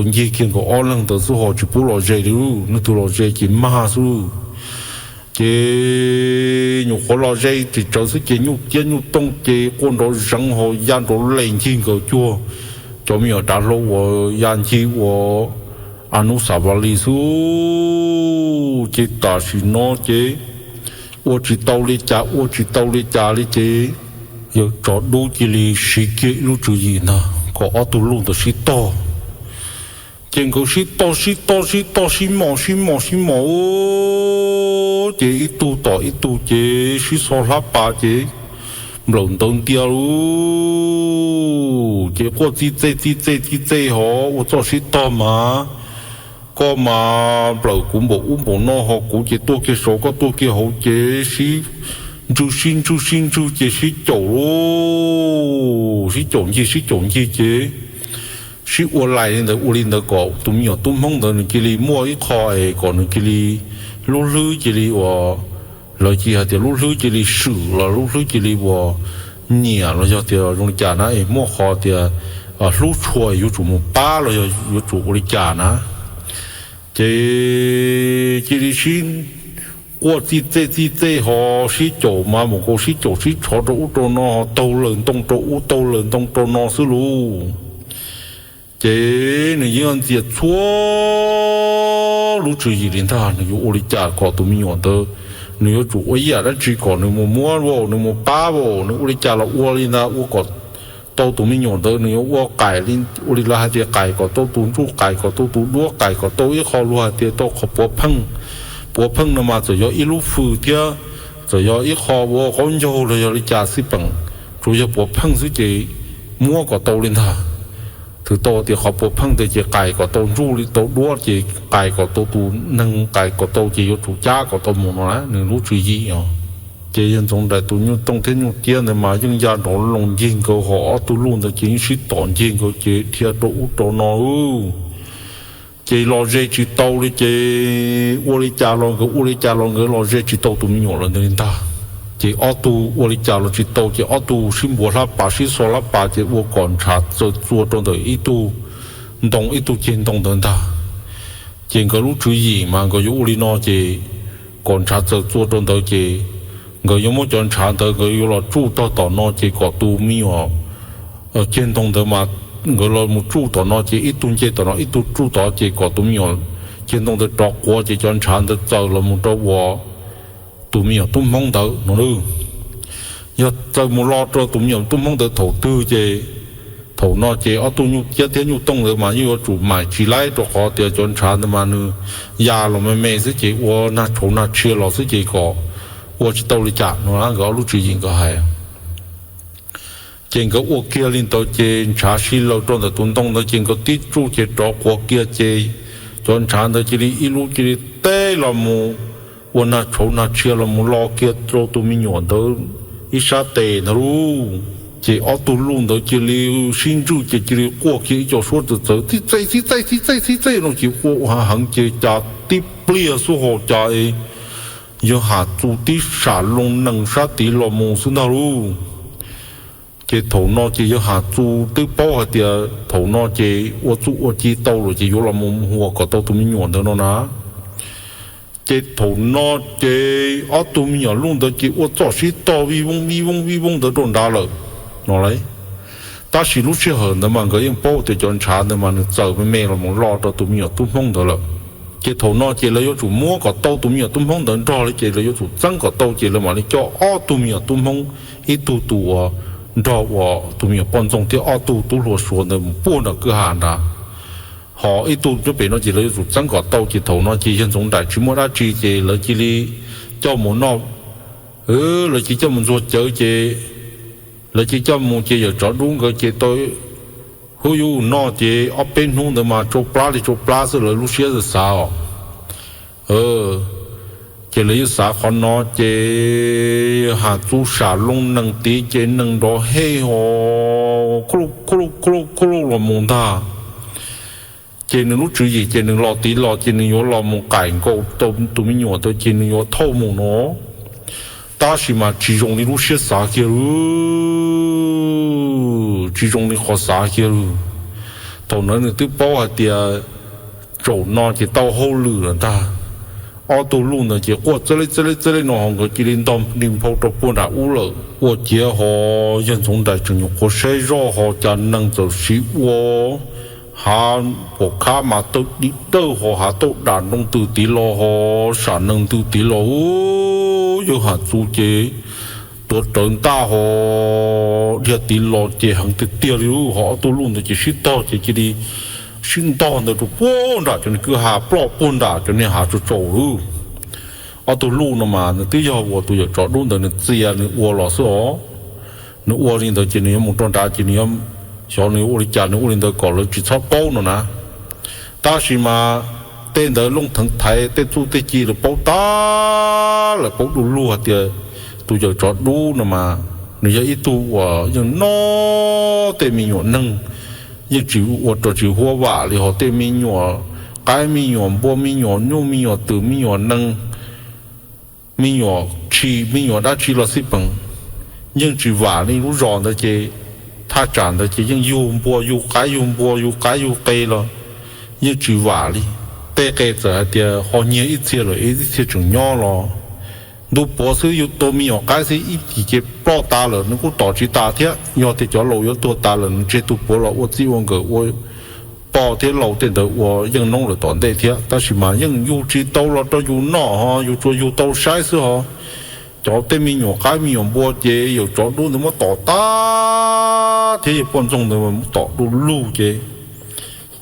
ncig kiag nkaus ob leeg ntawd xwb ho tsis pub los ze li lauj. Leej twg los ze ces mag xwb lauj. Ces nyuam qhuav los ze tsis tsawg xwb ces nyuj ciab nyuj tooj ces quaj nrov zeev ho ya nrov les ncig nkawd cuag cov me nyuam dav hlau uas ya ncig ua anusavali xwb. Ces tam sim no ces ua tsis tau li cas ua tsis tau li cas li ces yawg tsov dub cia li siv kiag ib lub tswv yim ntag kom ob tug luj ntawd sib tog. Ces nkawd sib tog sib tog sib tog sib mos sib mos sib mos ub, ces ib tug tom ib tug ces sib xo hlab pas ces nplawm ntawd ntia lauj. Ces quaj txij txej txij txej txij txej ho ua txoj sib tog mas koj mas nplawm kuv npaum ub npaum no ho kuv ces tuaj kiag saud koj tuaj kiag hauv ces sib ntswj sib ntswj sib ntswj ces sib caum lauj, sib caum ncig sib caum ncig ces sib ua lais li ntawd ua li ntawd kom tus me nyuam tub hmoob ntawd nws cia li muaj ib qho es kom nws cia li lub hlwb cia li uas lawv cia hais tias lub hlwb cia li swm los lub hlwb cia li uas nyiam los yog tias zoo li cas na es muaj qhov tias hlub tshua es yuav tsum mus pab los yog yuav tsum ua li cas na. Ces cia li sib quaj txij txej txij txej ho sib caum mas mus nkaus sib caum sib tshov rau ub rau no ho taug lawm ntoo rau ub taug lawm ntoo rau no xwb lauj. Ces nws yeej ntxias txhua lub tswv yim li ntag, nws yuav ua li cas kom tus me nyuam ntawd, nws yuav tsum ua ib yam dab tsi kom nws mus muab a, nws mus pab a, nws ua li cas los ua li ntawd ua kom tau tus me nyuam ntawd, nws yuav ua qaim li, ua li lawv hais tias qaim kom tau tus ntsuj, qaim kom tau tus duab, qaim kom tau ib qho luag hais tias tau qhov puav pheej. Puav pheej no mas txawm yog ib lub fws thiab txawm yog ib qho ua qaub ncaug los yog li cas xij peem, tsuas yog puav pheej xwb ces muab kom tau li ntag. Twb tau tias qhov puav pheej tias ces qais kom tau ntsuj li tau duab ces qais kom tau tus neeg, qais kom tau ces yuav tsum cab kom tau mus no na, nws lub tswv yim os. Ces yawg Ntxoov Nraim tus nyuj tooj thiab nyuj ciab ntawd mas yeej ya nrov loo ncig nkawd, ho ob tug luj ntawd ces yeej sib tom ncig nkawd ces dhia rau ub rau no. Ces los ze tsis tau li ces ua li cas los nkawd ua li cas los nkawd los ze tsis tau tus me nyuam lawm ntawd li ntag. Ces ob tug ua li cas los tsis tau ces ob tug sib npuav hlab pas sib xo hlab pas ces ua kom ntshav txawm txua rau ntawm ib tug ntoo ib tug ceg ntoo ntawd ntag. Ces nkawd lub tswv yim mas nkawd yuav ua li no ces kom ntshav txawm txua rau ntawd ces nkawd yuav muab cov ntshav ntawd nkawd yuav los tsuj tog tom no ces kom tus me nyuam ceg ntoo ntawd mas nkawd los mus tsuj tom no ces ib tug nce tom no ib tug tsuj tod ces kom tus me nyuam ceg ntoo ntawd rov quav ces cov ntshav ntawd txawm los mus rau uas tus me nyuam tub hmoob ntawd no. Yog txawm mus lo rau tus me nyuam tub hmoob ntawd thaum twg ces thaum no ces ob tug nyuj ciab thiab nyuj tooj ntawd mas yeej yuav tsum maim tsis laib rau qhov tias cov ntshav ntawd mas nws ya los me me xwb ces ua nag tshauv nag tshia los xwb ces kom ua tsis tau li cas no na, nkawd ob lub tswv yim nkawd hais. Ces nkawd ua kiag li ntawd ces ntshav sib laws rau ntawm tus ntoo ntawd ces nkawd tib tsuj ces rov quav kiag ces cov ntshav ntawd cia li ib lub cia li teb los mus ua nag tshauv nag tshia los mus lo kiag rau tus me nyuam ntawd ib sab tes ntawd lauj. Ces ob tug luj ntawd cia li sib ntswj ces cia li quaj kiag ib co suab txawv txawv txij txej txij txej txij txej txij txej no ces quaj ua hav heev ces cas tib pliag xub hau cas yawg Ham Txus tib sam loo nees sab tid los mus xwb ntag lauj. Ces thaum no ces yawg Ham Txus twb paub hais tias thaum no ces ua txuj ua ci tau lawm ces yuav los mus huam kom tau tus me nyuam ntawd no na. Ces thaum no ces ob tug me nyuam luj ntawd ces ua txoj sib tog vij vooj vij vooj vij vooj ntawd rau nrad lawm no lauj. Tab sis lub sij hawm ntawd mas nkawd yeej paub tias cov ntshav ntawd mas nws txawm me me los mus lo rau tus me nyuam tub hmoob ntawd lawm. Ces thaum no ces lawv yuav tsum muab kom tau tus me nyuam tub hmoob ntawd nrog li ces lawv yuav tsum txeeb kom tau ces lawv mam li coj ob tug me nyuam tub hmoob, ib tug tus uas nrog uas tus me nyuam poj ntxoog thiab ob tug tub hluas Suav ntawd mus puag nram kwj ha nrad. Ho ib tug nyob pem no ces lawv yuav tsum txeeb kom tau ces thaum no ces yawg Ntxoov Nraim tsis muaj dab tsi ces lawv cia li coj mus noj, lawv cia li coj mus ntxuag cawv ces lawv cia li coj mus ces yawm Tsov Dub nkawd ces tau hub yub noj ces ob peb hnub ntawd mas tsau plab li tsau plab xwb lawv lub siab xav os. Ces lawv yeej xav qhov no ces Ham Txus sam loo nees tid ces nees nrov hej ho khuj lug khuj lug khuj lug los mus ntag. Ces nws lub tswv yim ces nws los tid los ces nws yuav los mus qaim nkaus tau tus me nyuam ntawd ces nws yuav thauj mus no. Tab sis mas tsis zoo li lub siab xav kiag lawm, tsis zoo li qhov xav kiag lawm. Thaum ntawd nws twb paub hais tias tsaum no ces tau hauj lwm lawm ntag. Ob tug luj ntawd ces quaj txeeb li txeeb li txeeb li no ho nkawd cia li ntog nti nphau rau puag nram ub lawm. Ua ciav ho yawg Ntxoov Nraim tseem nyuam qhuav saib zoj ho cas nees txawm siv ua hav pom khab mas tawg dim dawj ho hav tauj dam nroo ntws tid los ho sam nees ntws tid los. Yawg Ham Txus ces tuav rawv ntaj ho dhia tid los ces heev tiag tiag li lawm. Ho ob tug luj ntawd ces sib tog ces cia li sib ntog ntawd rau puag nram cov niag kwj ha ploj puag nram cov niag hav tsaus tsaus lawm. Ob tug luj no mas nws twb yog uas tus yawm Tsov Dub ntawd nws txia nws ua los xwb os. Nws ua li ntawd ces nws yuav mus rau nrad ces nws yuav, xyov nws yuav ua li cas nws ua li ntawd kom lawv tsis txhob paub no na. Tab sis mas tej ntawd Looj Theev Thaiv tej txuj tej ci lawv paub tag, lawv paub du lug hais tias tus yawm Tsov Dub no mas nws yog ib tug uas yeej noj tej me nyuam neeg, yeej tsis ua rau tsis huab vam li ho tej me nyuam qaib me nyuam npua me nyuam nyuj me nyuam twm me nyuam nees, me nyuam tshis me nyuam dab tsi los xij peem, yeej tsis vam li. Lub zos ntawd ces thaj tsam ntawd ces yeej yug npua yug qaib yug npua yug qaib yug qe los yeej tsis vam li. Tej qe txawm hais tias ho nyiag ib txhia lawm ib txhia tseem nyob los ntu puav xwb yug tau me nyuam qaib xwb ib chim ces ploj tas lawm nws kuj tom tsis tas thiab. Yog tias cov laus yuav tuag tas lawm nws tseg tus puav los ua txij ua nkawm ua poj thiab laus tej ntawd ua yeej noob lawm tom ntej thiab. Tab sis mas yeej yug tsis tau los rau yus noj ho yus tsuas yug tau saib xwb ho. Cov tej me nyuam qaib me nyuam npua ces yawm Tsov Dub ntawd muab tom tag thiab yawg poj ntxoog ntawd muab tom du lug ces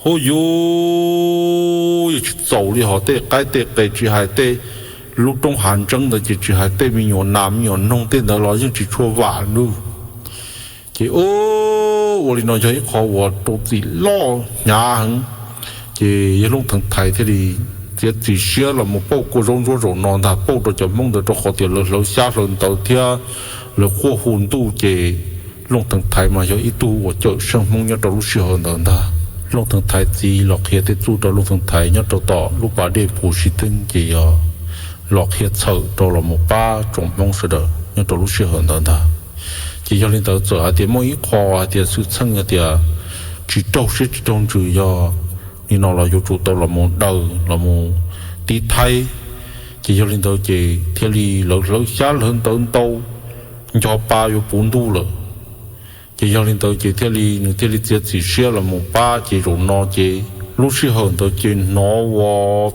huab yus yeej tsis txaus li ho tej qaib tej qe tsis hais tej lub roob hav ntseeb ntawd ces tsis hais tej me nyuam nas me nyuam noog tej ntawd los yeej tsis tshua vam li. Ces ub Ua li no yog ib qho uas rau txim loj hnyav heev. Ces yawg Looj Theev Thaiv thiaj li txiav txim siab los mus pauj kua zaub ntsuab zaum no ntag, pauj rau cov Hmoob ntawd, rau qhov tias lawv hlawv xyab hlawv ntawv thiab lawv quaj hu ntuj. Ces Looj Theev Thaiv mas yog ib tug uas cawm seej Hmoob nyob rau lub sij hawm ntawd ntag. Looj Theev Thaiv txiv los qhia tej txuj rau Looj Theev Thaiv nyob rau tom lub pas dej Phu Sib Teeb, ces yog los qhia txhawm rau los mus pab tsoom Hmoob sawv daws nyob rau lub sij hawm ntawd ntag. Ces yog li ntawd txawm hais tias muaj ib qho hais tias xwm txheej hais tias tsis raug siab tsis raug ntsws, yog li no los yuav tsum tau los mus daws los mus tiv thaiv. Ces yog li ntawd ces thiaj li lawv hlawv xyab hlawv ntawv ntau, nco pa yuav puv ntuj lawm. Ces yog li ntawd ces thiaj li nws thiaj li txiav txim siab los mus pab. Ces zaum no ces lub sij hawm ntawd ces hnov ua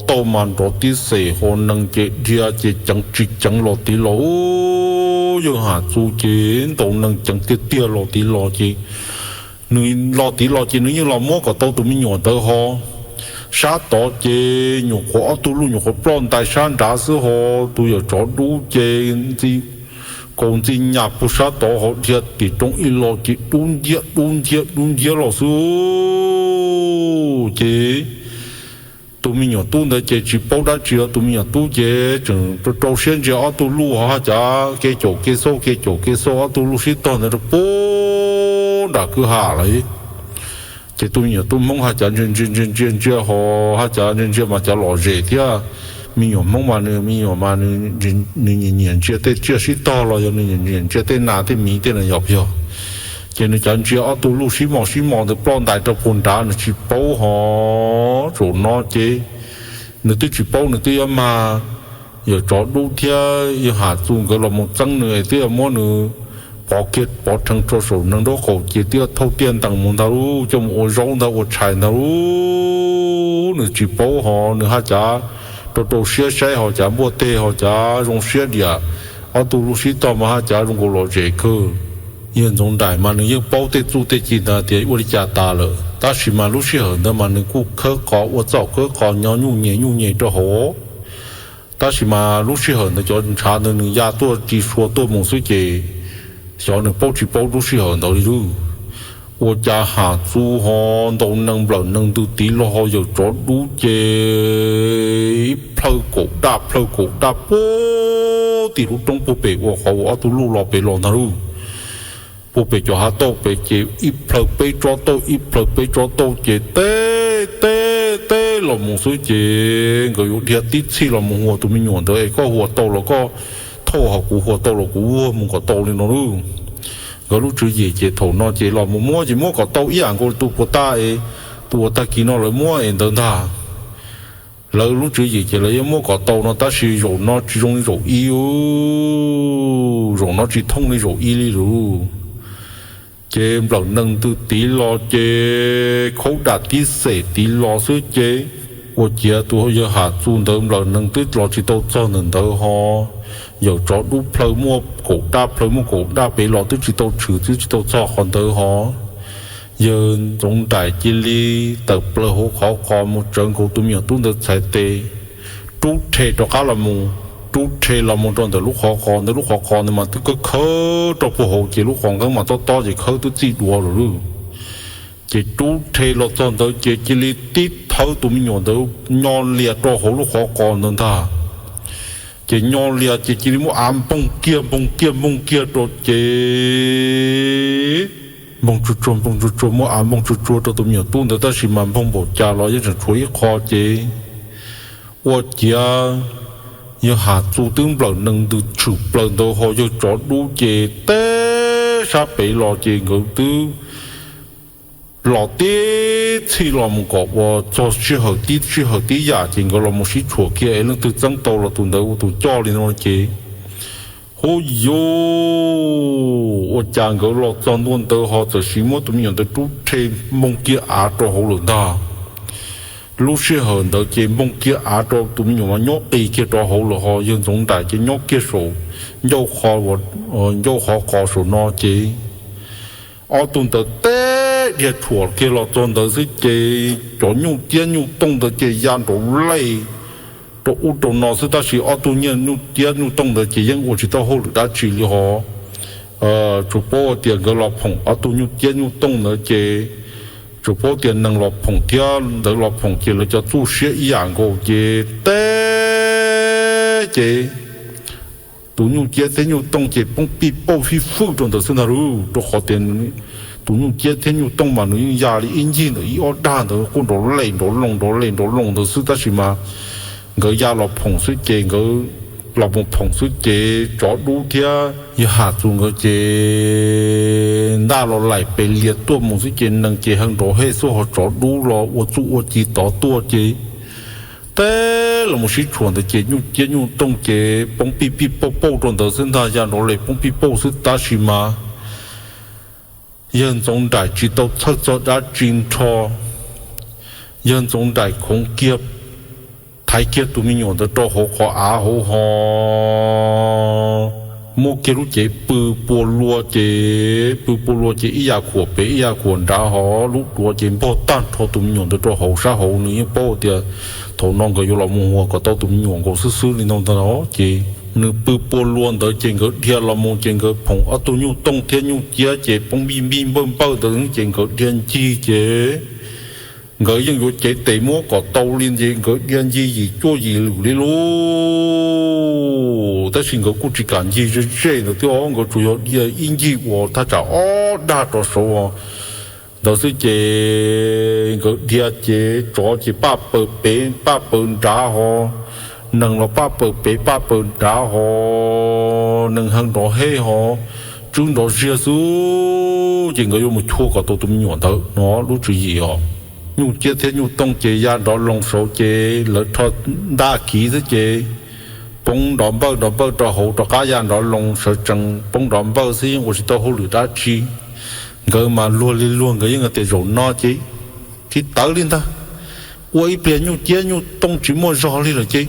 tauj mas nrov tib xeem, ho nees ces dhia ces ceev tsis ceev los tiv los. Yawg Ham Txus ces ntaus nees ceev tiag tiag los tiv los ces nws los tiv los ces nws yeej los muab kom tau tus me nyuam ntawd ho. Sab tod ces nyuam qhuav ob tug luj nyuam qhuav ploj ntais sab nrad xwb ho. Tus yawm tsov dub ces ntxi kaus ntxi nyas puag sab tod ho, dhia tim roob ib los ces dub nciab dub nciab dub nciab los xwb. Ces tus me nyuam tub ntawd ces tsis paub dab tsi os. Tus me nyuam tub ces tseem rau rau siab ntsia ob tug luj ho, hais cas kev caum kev xauj kev caum kev xauj ob tug luj sib tog ntawd rau puag nram kwj ha lawm. Ces tus me nyuam tub Hmoob hais cas ntsia ntsia ntsia ntsia ntsia ho, hais cas ntsia ntsia mas cas lom zem thiab. Me nyuam Hmoob mas nws me nyuam mas nws nyiam nyiam ntsia tej tsiaj sib tog los yog nws nyiam ntsia tej nas tej miv tej no yog puas yog. Ces nws cav ntsia ob tug luj sib mos sib mos ntawd ploj ntais rau puag nrad, nws tsis paub ho. Zaum no ces nws twb tsis paub, nws twb yuav mag yawm tsov dub thiab yawg Ham Txus nkawd los mus txeeb nws, twb yuav muab nws pov kiag pov rhees rau saum nees nraub qaum, ces twb yuav thauj tiaj ntees mus ntag lauj, coj mus ua zaub ntag ua tshais ntag lauj. Nws tsis paub ho, nws hais cas rau rau siab saib ho cas npuaj teg ho cas zoo siab diam. Ob tug luj sib tog mas hais cas zoo nkaus lom zem kawg. Yawg Ntxoov Nraim mas nws yeej paub tej txuj tej ci ntawd tias ua li cas tas lawm, tab sis mas lub sij hawm ntawd mas nws kuj khawb qos ua txaum khawb qos nyo nyuj nyem nyuj nyem rau hauv. Tab sis mas lub sij hawm ntawd cov ntshav ntawd nws ya tuaj ris sua tuaj mus xwb ces xyov nws paub tsis paub lub sij hawm ntawd li lauj. Ua cas Ham Txus ho ntaus nees nplawm nees ntws tiv los ho yawm tsov dub ces ib plhaw kaum daj plhaw kaum daj puag tim lub roob puag pem uas qhov uas ob tug luj los pem los ntag lauj. Puag pem cov hav tauj pem ces ib plhaw peb tsob tauj ib plhaw peb tsob tauj ces teb teb teb los mus xwb ces nkawd yuav dhia tib txhij los mus huas tus me nyuam ntawd es koj huas tau los koj thauj, ho kuv huas tau los kuv vuag mus kom tau li no lauj. Nkawd lub tswv yim ces thaum no ces los mus muab ces muab kom tau ib yam nkaus tus puas tag es tus uas tag kis no lawv muab es ntawd ntag. Lawv lub tswv yim ces lawv yeej muab kom tau no tab sis zaum no tsis zoo li zaum ib, zaum no tsis thooj li zaum ib li lauj. Ces nplawm nees ntws tiv los ces khaub dam tib xem tiv los xwb ces ua ciav tus yawg Ham Txus ntawd nplawm nees twb los tsis tau txog ntawm ntawd ho. Yawm tsov dub plhaw muaj kaum daj plhaw muaj kaum daj pem los twb tsis tau tshwm twb tsis tau txog qhov ntawd ho. Yawg Ntxoov Nraim cia li tawm plaws hauv qhov qos mus tsawv nkaus tus me nyuam tub ntawd txhais tes, rub rhe rov qab los mus, rub rhe los mus rau ntawm lub qhov qos ntawd, lub qhov qos ntawd mas twb khawb khawb rau puag hauv ces lub qos nqeeb mas tob tob ces khawb twb txij duav lawm lauj. Ces rub rhe los txog ntawd ces cia li tib thawb tus me nyuam ntawd nyo lias rau hauv lub qhov qos ntawd ntag. Ces nyo lias ces cia li muab av npoog kiag npoog kiag npoog kiag rau ces npoog tsuag tsuag npoog tsuag tsuag, muab av npoog tsuag tsuag rau tus me nyuam tub ntawd tab sis mas npoog npaum cas los yeej tseem tshuav ib qho ces ua ciav yawg Ham Txus twb nplawm nees ntws tshwm plaws ntawd ho yawg tsov dub ces teb sab pem los ces nkawd twb los tib txhij los mus kom ua txog sij hawm tib sij hawm tib yam ces nkawd los mus sib tshuam kiag es leej twg txeeb tau los tus ntawd ua tus coj li no ces hu yuj, ua cas nkawd los txog ntua ntawd ho txawm sis muab tus me nyuam ntawd rub rhe npoog kiag av rau hauv lawm ntag. Lub sij hawm ntawd ces npoog kiag av rau tus me nyuam mas nyob qis kiag rau hauv lawm ho yawg Ntxoov Nraim ces nyob kiag saum ncauj qhov, ncauj qhov qos saum no ces ob tug ntawd teb dhia tshuam kiag los txog ntawd xwb ces cov nyuj ciab nyuj tooj ntawd ces ya nraum lej rau ub rau no xwb tab sis ob tug nyiaj nyuj ciab nyuj tooj ntawd ces yeej ua tsis tau hauj lwm dab tsi li ho. tsuas paub tias nkawd los phoom ob tug nyuj ciab nyuj tooj ntawd ces tsuas paub tias neeg los phoom thiab ntawd los phoom ces lawv cov txuj siab ib yam nkaus ces teb ces tus nyuj ciab thiab nyuj tooj ces poob pij pauj fij fwj rau ntawd xwb ntag lauj. Rau qhov tias tus nyuj ciab thiab nyuj tooj mas nws yeej ya li ib ncig ntawm ib ob dag ntawd quaj nrov lem nrov loo nrov lem nrov loo ntawd xwb tab sis mas nkawd ya los phoom xwb ces nkawd los mus phoom xwb ces tsov dub thiab yawg Ham Txus nkawd ces ntaj los laim pes lias tuaj mus xwb ces neeg ces heev nrov hej xwb ho tsov dub los ua txuj ua ci tod tuaj ces teb los mus sib tshuam ntawd ces nyuj ciab nyuj tooj ces poob pij pij pauj pauj rau ntawd xwb ntag, ya nrov lem poob pij pauj xwb tab sis mas yawg Ntxoov Nraim tsis tau txhawj txog dab tsi nrho. Yawg Ntxoov Nraim khoov kiag thaiv kiag tus me nyuam ntawd rau hauv qhov av hauv ho muab kiag lub cev pw pua lua ces pw pua lua ces ib yam khuam pem ib yam khuam nrad ho lub duav ces npog tag nrho tus me nyuam ntawd rau hauv sab hauv. Nws yeej paub tias thaum no nkawd yuav los mus huas kom tau tus me nyuam nkaus xwb xwb li no ntag ces nws pw pua lua ntawd ces nkawd dhia los mus ces nkawd phoom ob tug nyuj tooj thiab nyuj ciab ces poob npij npij npawj npawj ntawd ces nkawd dhia ncig ces nkawd yeej yuav cev tes muab kom tau li ces nkawd dhia ncig yim cuaj yim lwm li lauj. Tab sis nkawd kuj tsis kam ncig ze ze ntawd thiab, nkawd tsuas yog dhia ib ncig uas thaj tsam ob dag rov saud ntawd xwb ces nkawd dhia ces tsov ces paj paws pem paj paws nrad ho, neeg los paj paws pem paj paws nrad ho, neeg heev nrov hej ho, tswb nrov ziag xwb ces nkawd yuav mus chua kom tau tus me nyuam ntawd no lub tswv yim os. Nyuj ciab thiab nyuj tooj ces ya nrov loo saud ces lawv rho ntaj kiv xwb ces poob nrov npawj nrov npawj rau hauv rov qab ya nrov loo sawv tsees poob nrov npawj xwb yeej ua tsis tau hauj lwm dab tsi. Nkawd mas luag li luag nkawd yeej tias zaum no ces tsis tawv li ntag, ua ib pliag nyuj ciab nyuj tooj tsis muaj zog li lawm ces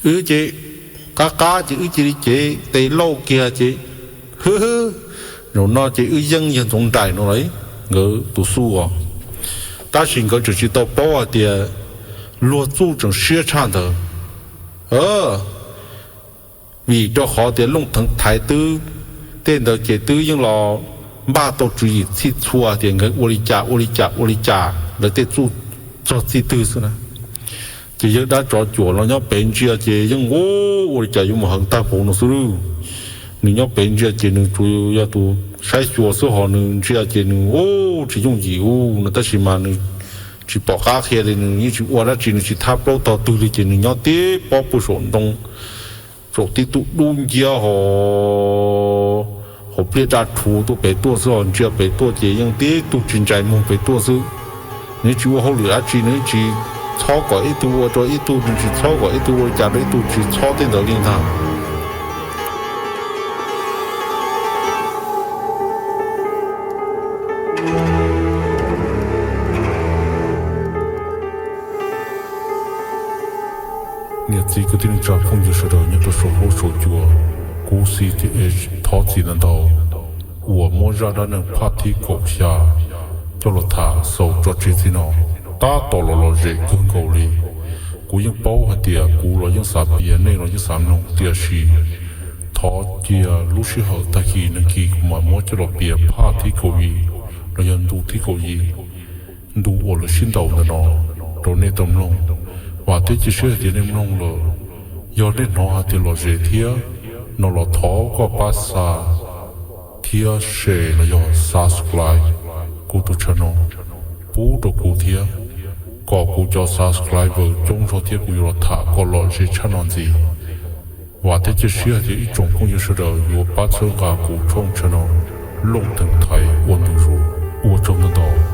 wb ces qab qab ces wb cia li cev tes lauj kiag ces hwb, zaum no ces wb yeej yawg Ntxoov Nraim no lawm nkawd tus xub os. Tab sis nkawd tseem tsis tau paub hais tias luag txuj tseem siab tshaj ntawd. Vim rau qhov tias Looj Theev Thaiv twb, tej ntawd ces twb yeej los npaj tau tswv yim txhij txhua tias nkawd ua li cas ua li cas ua li cas lawv tej txuj txog txij twg xwb na. Ces yawg dab tsov cuam los nyob pem ntsia ces yeej ua li cas yuav mus heev tag npaum no xwb. Nws nyob pem ntsia ces nws tsuas yog tus saib xyuas xwb ho nws ntsia ces nws tsis yooj yim ub no tab sis mas nws tsis pom qab qhia li, nws yeej tsis ua dab tsi, nws tsis thab plaub tog twg li ces nws nyob tib pob puag saum ntoo, saum tib tug dub nciab ho, hauv pliaj daj rhuv tuaj pem tuaj xwb ho ntsia pem tuaj ces yeej tib tug tsis ntsais muag pem tuaj xwb. Nws tsis ua hauj lwm dab tsi, nws tsis txhob kom ib tug ua rau ib tug, nws tsis txhob kom ib tug ua li cas rau ib tug, tsis txhob tej ntawd li ntag. Niam txiv kwv tij neej tsa phooj ywg sawv daws nyob rau saum huab saum cua, kuv xib thiab thov txim ntau ntau uas muab zaj dab neeg phaj thib kaum xya coj los tham xaus tso tseg txij no. Tab tom los lom zem kawg nkaus li. Kuv yeej paub hais tias kuv los yeej xav piav, nej los yeej xav mloog, tiam sis thov cia lub sij hawm tag kis nag kis kuv mam muab coj los piav phaj thib kaum yim los yog ntu thib kaum yim, ntu uas lawv sib ntaus ntawm no rau nej tau mloog. Vam thiab cia siab hais tias nej mloog lawm, yog nej hnov hais tias lom zem thiab no los thov koj pab xa thiab share los yog subscribe kuv tus channel pub rau kuv thiab, kom kuv cov subscriber coob zog thiab kuv yuav los tham kom lom zem tshaj no ntxiv. Vam thiab cia siab hais tias ib tsoom phooj ywg sawv daws yuav pab txhawb nqa kuv tshooj channel Looj Theev Thaiv ua ntu zus. Ua tsaug ntau ntau.